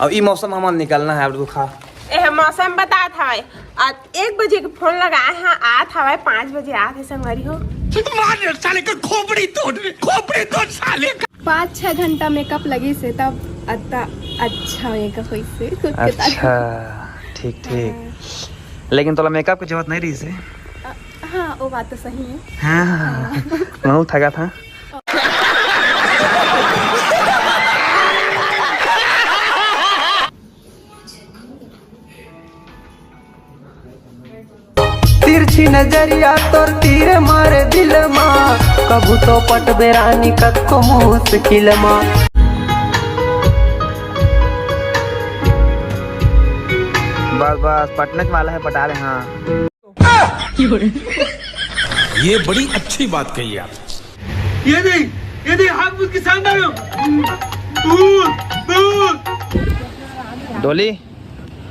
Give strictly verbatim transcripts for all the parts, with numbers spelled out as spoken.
अब ई मौसम हमन निकलना है, अब रुखा। ए, मौसम बतात हवय। आज एक बजे के फोन लगाए हैं, आत हवय, पाँच बजे आत है संगवारी हो। मार साले का खोपड़ी तोड़, खोपड़ी तोड़ साले का। पाँच छः घंटा मेकअप लगी से तब अत्ता अच्छा मेकअप होई से खुद के तारीफ। अच्छा, ठीक, ठीक। हाँ। लेकिन तोला मेकअप के जरूरत नहीं रही से। अ, हाँ, वो बात तो सही है। हाँ, हाँ। मैं थका था। तिरछी नजरिया तोर तीर मारे दिल मा, कभू तो पटबे रानी कतको मुश्किल मा। बस, बस, पटने वाला है, पटा ले, हाँ। ये बड़ी अच्छी बात कही आप। ये नहीं, ये नहीं, हाथ मुझ के सामने लो। डोली,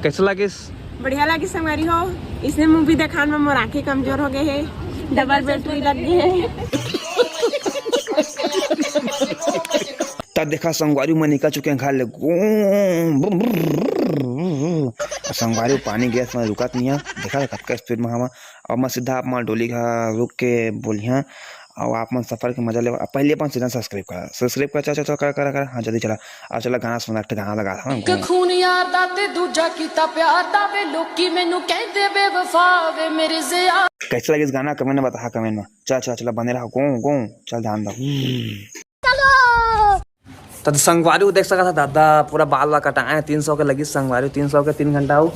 कैसे लगिस? बढ़िया लगिस संगवारी हो। इसने मूवी देखान में मोर आंखें कमजोर हो गए हैं, डबल बैटरी लग गए हैं। त देखा संगवारी, मैं निकल चुके हैं घर ले। गूं, संगवारी, पानी गैस में रुकत नहीं है। देखा कतका स्पीड में हवा। अब मैं सीधा आप मन डोली का रुक के बोलिहा। और आप मन सफर के मजा ले। अब पहले अपन चैनल सब्सक्राइब करा, सब्सक्राइब करा, चला, चला, चला, करा, करा। हाँ, जल्दी चला। अब चला गाना सुना, एक ठे गाना लगा था ना। ਇੱਕ खून यार दा ते दूजा कीता प्यार दा वे लोकी मैनू कहते बेवफा वे मेरे जिया। कैसे लगे इस गाना, कमेंट में बता, कमेंट में। चल, चल, चल, बने रहा। गो, गो, चल, ध्यान दो। तो संगवारी हो देख सकत हा, दादा पूरा बाल वाल कटाए हैं, तीन सौ के लगी संगवारी, तीन सौ के तीन घंटा हो।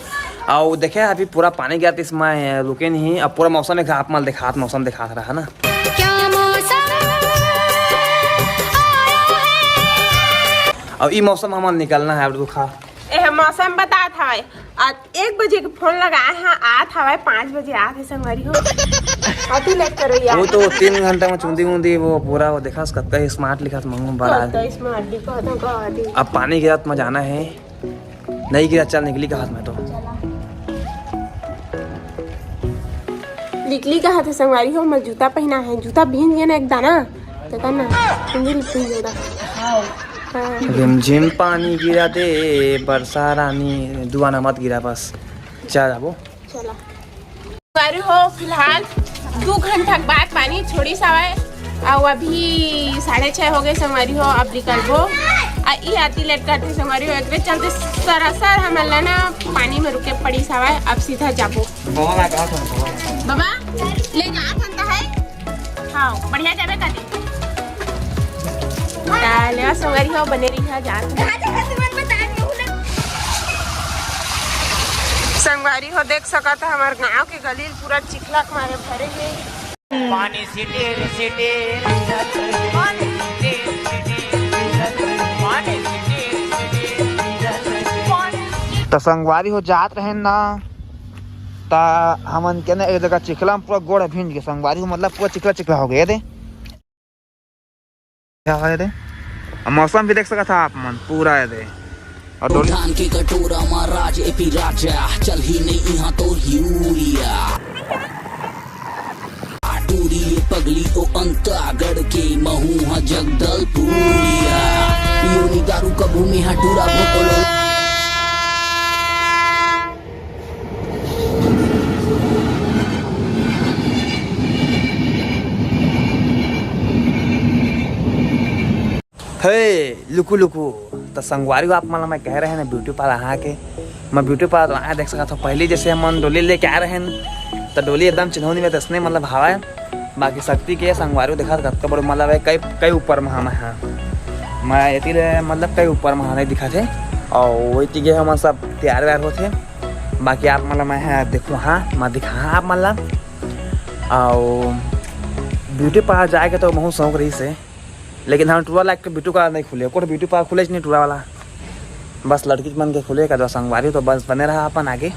और देखे अभी पूरा पानी गिरत इसमें रुके नहीं। अब पूरा मौसम एक आप माल दिखात, मौसम दिखात रहा ना। क्या मौसम आया है? अब ई मौसम हमन निकलना है, अब रुखा। ए, मौसम बतात हवय। आज एक बजे के फोन लगाए हैं, आत हवय, पाँच बजे आत है संगवारी हो। अति लेट करो यार। वो तो तीन घंटा में चुंदी उंदी वो पूरा वो देखा, कतका ही स्मार्ट लिखा था, मंगू बड़ा। कतका स्मार्ट लिखा था, कहा दी। अब पानी गिरत में जाना है, नहीं गिरा, चल निकली कहा मैं तो। निकली कहा थे संगवारी हो, मैं जूता पहना है, जूता भींज गया ना एक दाना, तो ना, भींज गया। हाँ। रिमझिम पानी गिरा दे बरसा रानी, दुआना मत गिरा बस। चल आबो। चला। संगवारी हो, फिलहाल दू घंटा के बाद पानी छोड़ी सावय, अउ अभी साढ़े छः हो गए संगवारी हो, अब निकलबो। आ ई आती लेट करते संगवारी हो, एकरे चलते सरासर हमन ला ना पानी में रुके पड़ी सावय, अब सीधा जाबो। बाबा, ले जात हन त है। हाँ, बढ़िया जाबे कदे। त लेवा संगवारी हो, बने रही है, जात हन। संगवारी हो, देख सकत ह, हमर गांव के गली पूरा चिखला के मारे भरे हे। पानी सिटी सिटी, पानी सिटी सिटी, पानी सिटी सिटी, पानी। त संगवारी हो, जात रहेन ना, त हमन के ना एक जगह चिखला में पूरा गोड़ भींज गए संगवारी हो, मतलब पूरा चिखला चिखला हो गए दे। क्या है दे? अब मौसम भी देख सकत ह आप मन, पूरा है दे। और डोली धान के कटोरा मा राज एपी राजा, चल ही नहीं यहाँ तो यूरिया। टूरी ये पगली ओ अंतागढ़ के, महू हा जगदलपुरिया। पियो नी दारू कभू में हा टूरा भोकलो। हे लुकु लुकु, त संगवारी हो, आप मन ला मैं कहे रहेन ब्यूटी पार्लर आए के, मैं ब्यूटी पार्लर तो आए देख सकत हो। पहली जैसे हमन डोली लेके आए रहेन, त डोली एकदम चिन्हौनी में तसने मतलब हवय। बाकी शक्ति के संगवारी हो देखा कतका बड़े मतलब है, कई, कई ऊपर में हम हैं। मैं एती ले मतलब कई ऊपर में नहीं दिखा थे, और वही तीगे हमन सब तैयार व्यार होथे। बाकी आप मतलब मैं है देखो, हाँ, मैं दिखा हाँ आप मतलब, और ब्यूटी पार्लर जाए के तो बहुत शौक रही से, लेकिन हम टूरा लाग के ब्यूटी पार्लर नहीं खुले, कोई ब्यूटी पार्लर खुले नहीं टूरा वाला, बस लड़की मन के खुले का। संगवारी तो बस बने रहा अपन आगे।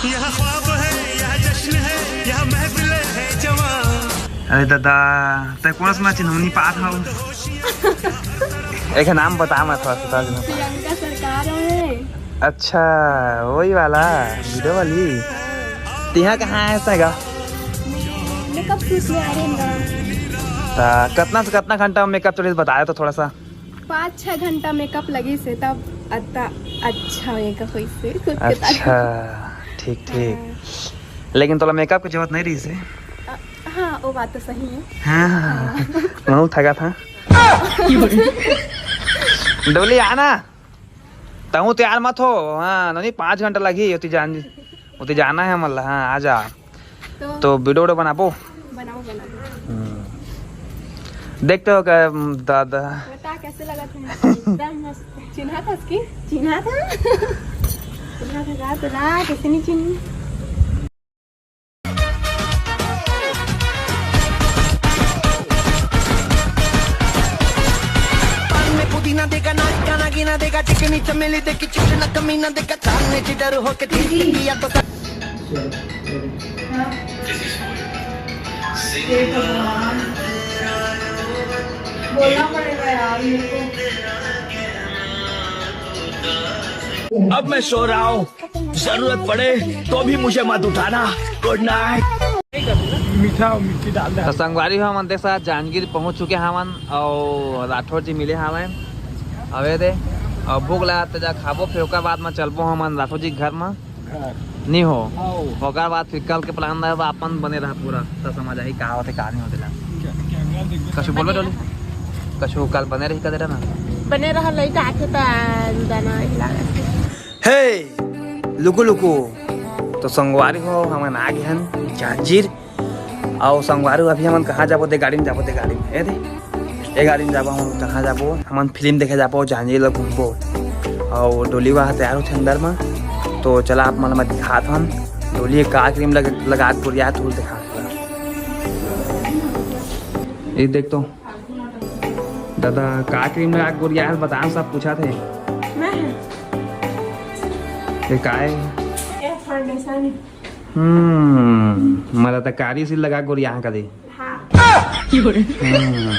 यहाँ ख्वाब है, यहाँ जश्न है, यहाँ महफिल है जवां। अरे दादा, ते कौन सा चिन्हौनी पार हव? एक नाम बता, मैं थोड़ा सा बता दूँ। प्रियंका सरकार है। अच्छा, वही वाला, वीडियो वाली। तिहा कहाँ है सगा? मेकअप शूट में आ रहे हैं। ता, कितना से कितना घंटा मेकअप चले बताया तो थोड़ा सा। पाँच छः घंटा मेकअप लगिस हे, तब अतना अच्छा मेकअप होइस हे खुद के तारीफ। अच्छा, ठीक, ठीक। हाँ। लेकिन तोला मेकअप के जरूरत नहीं रहिस हे। अ, हाँ, वो बात तो सही है। हाँ, हाँ। मैं थका था। डोली, आना। तहूँ तैयार मत हो। हाँ, नहीं, पाँच घंटा लगी, ओती जान, ओती जाना है हमन ला। हाँ, आ जा। तो तो वीडियो, वीडियो बनाबो। बनाओ, बनाओ। हम्म। देखते हो क्या, हम्म, दादा? बता, कैसे लगा था? एकदम मस्त। चिन्हा था उसकी? चिन्हा था? चिन्हा था का? तो ला, कैसे नहीं चिन्ही? पान में पुदीना देगा, नाक का नागीना देगा, चिकनी चमेली देखी, चिकना कमीना देगा, चांदनी जिधर होके दिल किया तो। हाँ। हे भगवान, बोलना पड़ेगा यार मेरे को। अब मैं सो रहा हूँ, जरूरत पड़े तो भी मुझे मत उठाना। गुड नाइट। मीठा और मिर्ची डाल दे। तो संगवारी हो, हमन देख सकत जांजगीर पहुंच चुके हवन और राठौर जी मिले हवन। अबे दे, और भूख लगा त जा खाबो, फिर ओकर बाद में चलबो हमन राठौर जी के घर में। घर। नहीं हो। आओ। ओकर बाद फिर कल के प्लान रहे, अपन बने रहा पूरा, तो समझ आही का होते, का नहीं होते ला। क्या, क्या, क्या देख, कछु बोलबे डोली? कछु कल बने रही, कदे रहना? बने रहा, लइका आके त दाना हिला। हे, लुकु, लुकु। तो संगवारी हो, हमन आ गए हन जांजगीर। अउ संगवारी हो, अभी हमन कहाँ जाबो? दे गाड़ी में जाबो, दे गाड़ी में। ए दे, ए गाड़ी में जाबो, हमन कहाँ जाबो? हमन फिल्म देखे जाबो, जांजगीर ला घूमबो। अउ डोली वा तैयार होथे अंदर मा। तो चला, आप मन ला मैं दिखात हन। डोली का क्रीम लग-, लगा के गोरिया, तू दिखा। ये देख तो। दादा, का क्रीम लगा गोरिया बता, सब पूछा थे। मैं? ये का है? ये फाउंडेशन। हम्म, मला त कारी सी लगा गोरिया का दे। हाँ। हम्म।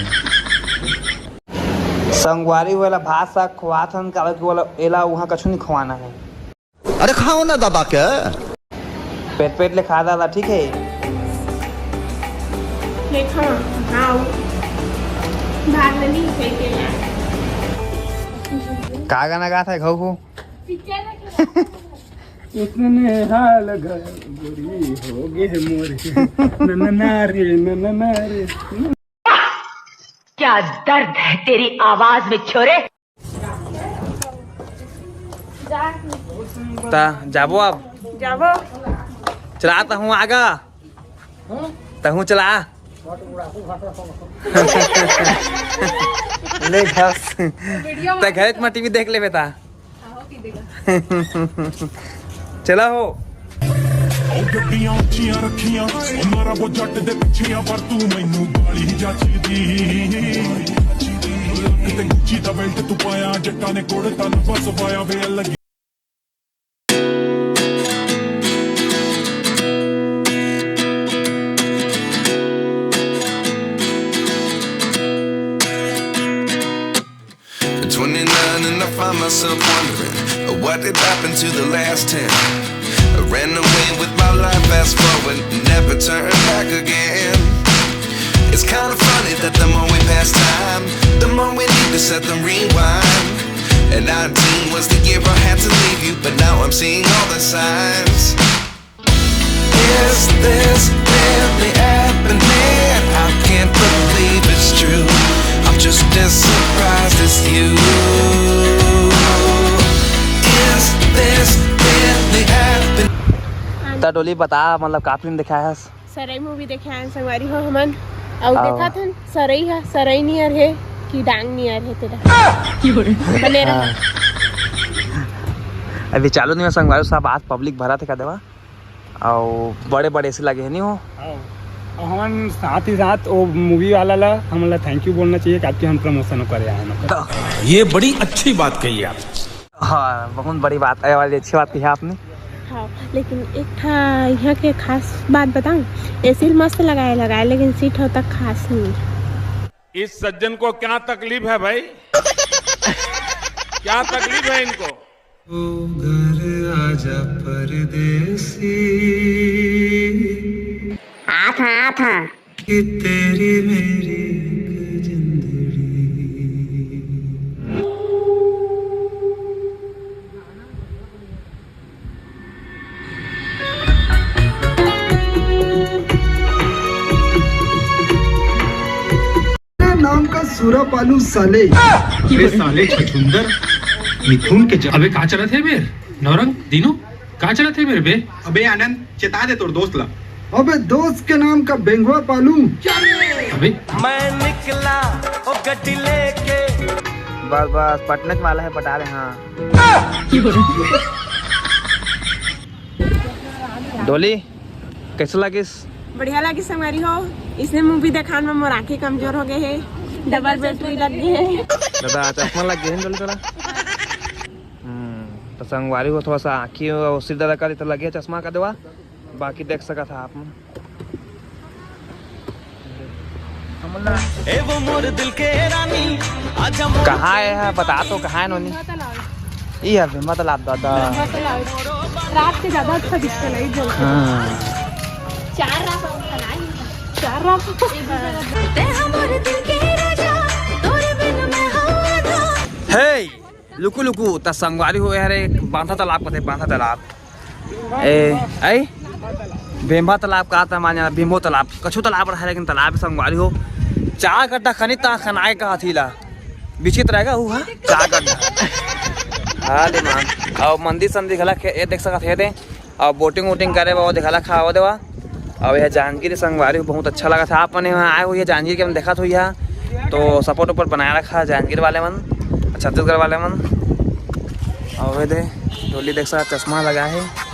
संगवारी वाला भात साग खवात हन, काबर कि वाला एला उहाँ कछु नहीं खवाना है। अरे खाओ ना दबा के। पेट पेट ले खा डाला, ठीक है? देखो, हाँ, भाग नहीं फेंके यार। का गाना गात है घऊ को? पिक्चर देखे। उसने हाल गोरी हो गए मोरे। ना, ना, ना रे, ना, ना, ना रे। क्या दर्द है तेरी आवाज में, छोरे। ता जाबो अब। जाबो। चला तहूँ आगा। तहूँ चला। ले घस। वीडियो ते घरे में टीवी देख ले बेटा। चला हो। ਉਹ ਗੱਡੀਆਂ ਉੱਚੀਆਂ ਰੱਖੀਆਂ, ਉਹ ਮਾਰਾ ਉਹ ਜੱਟ ਦੇ ਪਿੱਛੇ ਆ, ਪਰ ਤੂੰ ਮੈਨੂੰ ਬਾਲੀ ਜੱਚਦੀ। ਲੱਕ ਤੇ ਗੁੱਚੀ ਦਾ ਬੈਲਟ ਤੂੰ ਪਾਇਆ, ਜੱਟਾਂ ਨੇ ਕੋੜ ਤਨ ਵਸਵਾਇਆ ਵੇ ਅਲੱਗ। At twenty-nine and I find myself wondering, uh, what did happen to the last ten? I ran away with my life, fast forward, never turn back again. It's kinda funny that the more we pass time, the more we need to set them rewind. And nineteen was the year I had to leave you, but now I'm seeing all the signs. Is this really happening? I can't believe it's true. I'm just as surprised as you. Is this really happening? ता डोली बता, मतलब का film देखा है? सरई movie देखे आए संगवारी हो हमन। अउ देखा थन सरई हा, सरई नियर है कि डांग नियर है तेरा। बने रहा। अभी चालू नहीं हो संगवारी साहब, आज पब्लिक भरा थे का देवा। अउ बड़े बड़े एसी लगे हे नहीं हो। हाँ। अउ हमन साथ ही साथ वो मूवी वाला ला, हमन ला thank you बोलना चाहिए, काबर कि हम प्रमोशन करे आए हैं। तो ये बड़ी अच्छी बात कही आप। हाँ, बहुत बड़ी बात, ये वाली अच्छी बात कही आपने। हाँ, लेकिन एक ठा यहाँ के खास बात बताऊँ, एसी मस्त लगाए लगाए, लेकिन सीट हो तक खास नहीं। इस सज्जन को क्या तकलीफ है भाई? क्या तकलीफ है इनको? ओ घर आजा परदेसी। आथा, आथा। कि तेरी मेरी एक जिंदड़ी। सूरा पालू साले। अबे साले छछुंदर, मिथुन के ज- अबे का चलत हे मेर नौरंग दीनू, का चलत हे मेर बे? अबे आनंद, चेता दे तोर दोस्त ला। अबे दोस्त के नाम का बेंगवा पालू। अबे मैं निकला ओ गड्डी लेके। बस बस, पटने वाला है, पटा रहे हाँ। डोली, कैसे लगिस? बढ़िया लगिस संगवारी हो। इसने मूवी देखान में मोर आंखें कमजोर हो गए हे। डबल बैटरी लग गए हे। दादा, चश्मा लग गए हैं डोली तोला। हम्म, तो संगवारी हो, थोड़ा सा आँखी और सिर दर्द का तो लगे चश्मा का देवा, बाकी देख सका था आप। ए वो मोर दिल के रानी, आजा मोर कहाँ है, बता तो, कहाँ है नोनी? ये है भीमा तालाब दादा। रात के ज्यादा अच्छा दिखता है, लाइट जलता है। हाँ। चार रात, चार रात। ते हमर दिल के राजा, तोरे बिन मैं हो आधा। हे, लुकु लुकु, त संगवारी हो यार, एक बांधा तालाब कथे, बांधा तालाब। ए, आई? बेम्बा तालाब का था, मान जाना, भीमो तालाब, कछु तालाब रहा, लेकिन तालाब संगवारी हो। चार गड्ढा खनी ता खनाए का हथी ला। विचित्र रहेगा वो, हाँ? चार गड्ढा। हाँ, दिमाग। और मंदिर संदिर घला खे-, ये देख सकत हे दे। और बोटिंग वोटिंग करे बा, वो देखा ला खावा देवा। और यह जांजगीर संगवारी बहुत अच्छा लगा था। आप मने वहाँ आए हुई है जांजगीर के, हम देखा था यहाँ, तो सपोर्ट ऊपर बनाए रखा जांजगीर वाले मन, छत्तीसगढ़ वाले मन। और ये दे डोली देख सकत, चश्मा लगा है।